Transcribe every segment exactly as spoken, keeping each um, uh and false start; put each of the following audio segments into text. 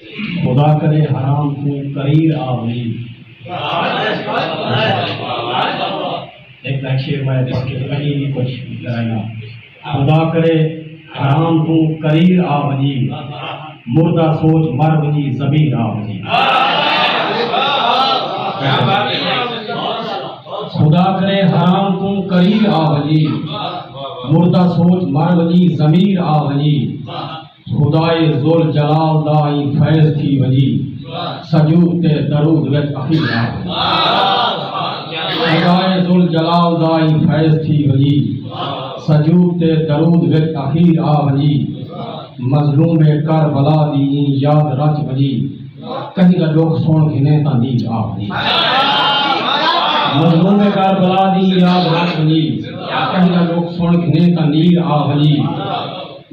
خدا کرے حرام کوں کریر آ ونڄی۔ ہک شعر میں بس کے کہیں بھی کچھ کرائنا۔ خدا کرے حرام کوں کریر آ ونڄی، مردہ سوچ مر ونڄی، ضمیر آ ونڄی۔ خدا کرے حرام کوں کریر آ ونڄی، مردہ سوچ مر ونڄی، ضمیر آ ونڄی۔ خدائے ذوالجلال دا ایں فیض تھی ونڄی، سجود تے درود وچ اخیر آ ونڄی۔ خدائے ذوالجلال دا ایں فیض تھی ونڄی، سجود تے درود وچ اخیر آ ونڄی۔ مظلوم کربلا دی ایں یاد رچ ونڄی، کہیں دا ݙکھ سݨ گھنے تاں نیر آ ونڄی۔ مظلوم کربلا دی یاد رچ ونڄی، کہیں دا ݙکھ سݨ گھنے تاں نیر آ ونڄی۔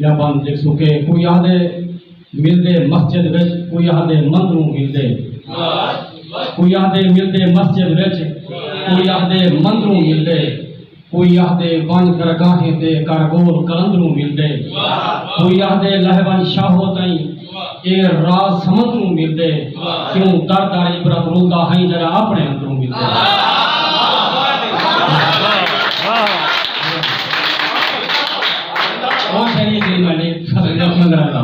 یا بند لکھ سکے۔ کوئی آہدے ملدے مسجد وچ، کوئی آہدے مندروں ملدے۔ کوئی آہدے ملدے مسجد وچ، کوئی آہدے مندروں ملدے۔ کوئی آہدے ونڄ درگاہیں تے کر ڳول قلندروں ملدے۔ کوئی آہدے لہہ ونڄ شاہو تئیں، اے راز سمندروں ملدے۔ کیوں در در عبرت رلدا ہئیں جݙاں اپݨے اندروں ملدے۔ او شریف دی میں نے سمجھ رہا۔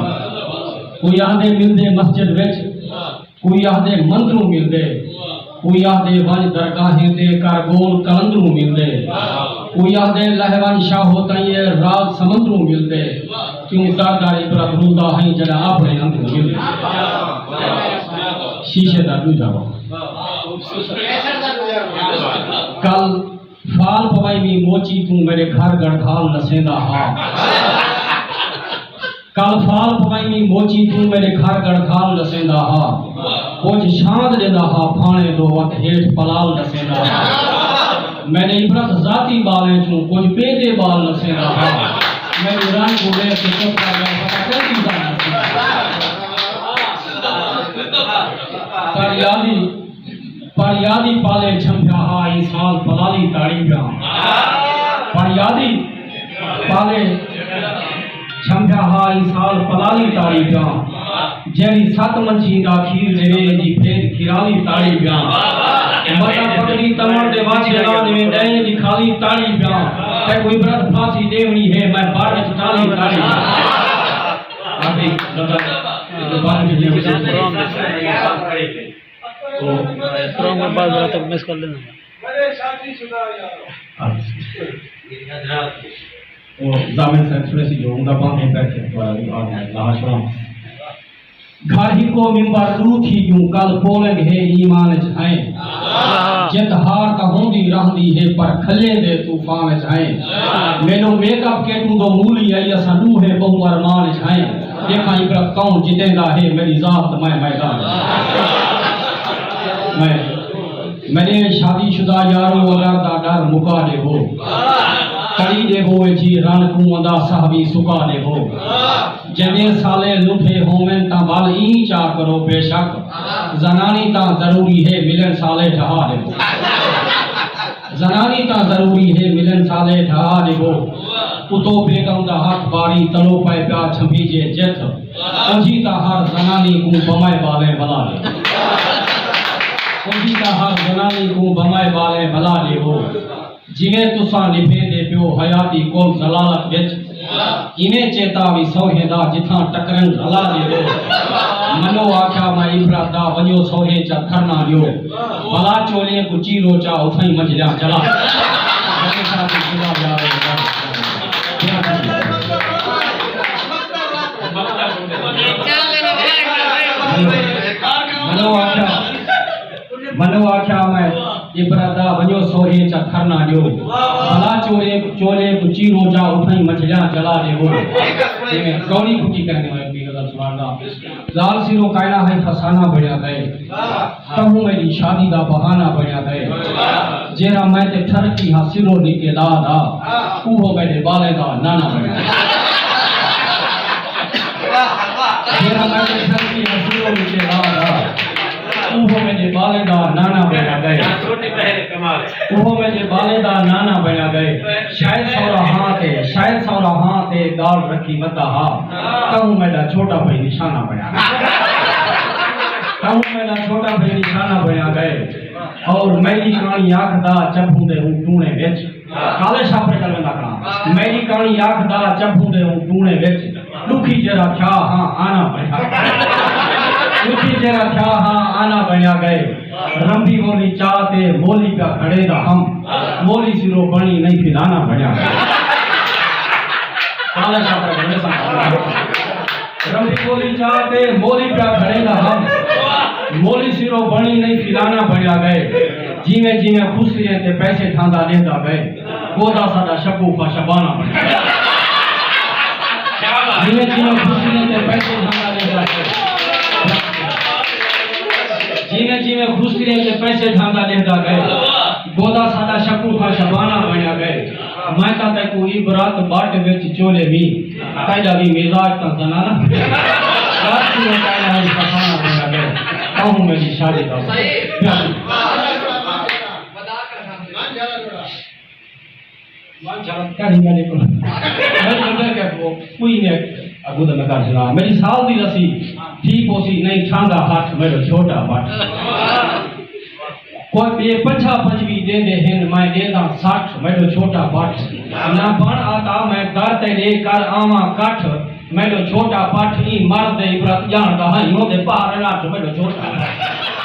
کوئی آہدے ملدے مسجد وچ، کوئی آہدے مندروں ملدے، کوئی آہدے ونڄ درگاہیں تے کر ڳول قلندروں ملدے، کوئی آہدے لہہ ونڄ شاہو تئیں، اے راز سمندروں ملدے۔ کیوں در در عبرت رلدا ہئیں جݙاں اپݨے اندروں ملدے۔ شیشے دا ݙوجھا رخ۔ کل فال پوائی وی موچی توں میݙے گھر ڳڑکھال ݙسیندا ہا۔ کل فال پوائی وی موچی توں میݙے گھر ڳڑکھال ݙسیندا ہا۔ کجھ شاند ݙیندا ہا پھاݨے دو وت ہیٹھ پلال ݙسیندا ہا۔ میݙے عبرت ذاتی ٻالیں چوں کجھ ٻیندے ٻال ݙسیندا ہا۔ میݙی رن کوں ݙیکھ کے چپ کر ڳئے، پتہ کیا چیزاں ݙسیندا ہا۔ پر یادی پر یادی پالے چھمبھیا ہا ایں سال پلالی تاڑی پیاں۔ پر یادی پالے چھمبھیا ہا ایں سال پلالی تاڑی پیاں۔ جیڑھی ست منجھی دا کھیر ݙیوے اینجھی پھیر کھیرالی تاڑی پیاں۔ متا پتلی تمڑ دے واچے لا ݙیوے ݙے اینجھی خالی تاڑی پیاں۔ تیکوں عبرت پھاسی ݙیوݨی ہے میں بر وچ ٹالی تاڑی پیاں۔ آخری غزل، بر وچ ݙیوݨی ہے۔ تو پروگرام بعد رات تک مس کر لینا۔ اچھا۔ او زامن صاحب تھوڑے سی جو عمدہ بات ہے، بیٹھ کے تھوڑا بھی آ جائے، لاش رام۔ گھر ہکو ممبر ݙو تھی ڳیوں، کل پولنگ ہے ایمان اچ ہیں۔ جت ہار تاں ہوندی رہندی ہے، پر کھلے دے طوفان اچ ہیں۔ میݙو میک اپ کٹ اوں دو مولی آئی، اساں ݙو ہیں ٻہوں ارمان اچ ہیں۔ ݙیکھاں عبرت کون جتیندا ہے، میݙی ذات میں میدان۔ میں، میݙے شادی شدہ یارو اگر دا ݙر مکا ݙیوو۔ کڑی ݙیوو اے جی رن کوں اندا ساہ وی سکا ݙیوو۔ جیندے سالے لڈھے ہوون تاں ول ایں چا کرو بے شک۔ زنانی تاں ضروری ہے، ملن سالے ڈھہا ݙیوو۔ زنانی تاں ضروری ہے، ملن سالے ڈھہا ݙیوو۔ اتو بیگم دا ہتھ باری تلو پئے پیا چھمبھیجے جتھ۔ اونجھی تاں ہر زنانی کوں بمائے ٻالیں ولا ݙیوو۔ اونجھی تاں ہر زنانی کوں بمائے ٻالیں ولا ݙیوو۔ جیویں تساں نبھیندے پیو حیاتی کل ذلالت وچ، ایویں چیتا وی سوہے دا جتھاں ٹکرن رلا ݙیوو۔ منو آکھیا میں عبرت دا، ونڄو سوہے چا دھرنا ݙیو۔ بھلا چولیں کوں چیرو چا اتھائیں منجھلیاں جلا۔ منو آکھیا، منو آکھیا میں عبرت دا، ونڄو سوہے چا دھرنا ݙیو۔ بھلا چولیں، چولیں کوں چیرو چا اتھائیں منجھلیاں جلا ݙیوو۔ ایویں کوڑی کھٹی کہندے ہوئے ٻی غزل سݨاݨ دا۔ ذال سروں کائنا ہئی فسانہ بݨیا ڳئے۔ تہوں میݙی شادی دا بہانہ بݨیا ڳئے۔ جیڑھا میں تے ٹھرکی ہا سروں نکے لا دا، اوہو میݙے ٻالیں دا نانا بݨیا ڳئے۔ جیڑھا میں تے ٹھرکی ہا سروں نکے لا دا، اوہو میݙے ٻالیں دا نانا بݨیا ڳئے۔ اوہو میݙے ٻالیں دا نانا بݨیا ڳئے۔ شاید سورا ہاں تے، شاید سورا ہاں تے ڳالھ رکھی ودا ہا، تہوں میݙا چھوٹا بھائی نشانہ بݨیا ڳئے۔ ہوں میݙا چھوٹا بھئی نشانہ بݨیا ڳئے۔ اور میݙی کہاݨی آکھدا چبھوں دے ہوں ٹوݨے وچ۔ کالے شاہ پہ چل ویندا کھڑا۔ میݙی کہاݨی آکھدا چبھوں دے ہوں ٹوݨے وچ۔ ݙکھی جیڑھا تھیا ہاں آنا بݨیا ڳئے۔ ݙکھی جیڑھا تھیا ہاں آنا بݨیا ڳئے۔ رمبی وولی چا تے مولی پیا کھڑیندا ہم۔ مولی سروں بݨی نہیں فلانا بݨیا ڳئے۔ کالے شاہ پہ چل ویندا کھڑا۔ رمبی ٻولی چا تے مولی پیا کھڑیندا ہم۔ مولی سروں بݨی نہیں فلانا بݨیا ڳئے۔ جیویں جیویں خسریاں تے پیسے ڈھاندا ݙیندا ڳئے، گودا ساݙا شبو خاں شبانہ بݨیا ڳئے۔ جیویں جیویں خسریاں تے پیسے ڈھاندا ݙیندا ڳئے، جیویں جیویں خسریاں تے پیسے ڈھاندا ݙیندا ڳئے، گودا ساݙا شبو خاں شبانہ بݨیا ڳئے۔ میں تاں تیکوں عبرت بٹ وچ چولے وی، تیݙا وی مزاج تاں زنانہ۔ رات کوں تیݙا وی فسانہ بݨیا ڳئے۔ تاں ہوں میݙی شادی دا پیار۔ من شرط کر ہی میݙے کول۔ میں بندے کے وہ کوئی نے اگو تے میں کر سنا۔ میݙی سال دی رسی تھی پوسی نہیں ٹھاندا ہتھ میݙو چھوٹا بٹ۔ کوئی ٻئے پنجاہ پنجوی ݙیندے ہن، میں ݙینداں سٹھ، میݙو چھوٹا پٹھ۔ نہ بݨ عطا میں در تے ݙے کر آواں کٹھ، میݙو چھوٹا پٹھ۔ ایں مرض دے عبرت ڄاݨدا ہائیں، اوندے پار نٹھ، میݙو چھوٹا پٹھ۔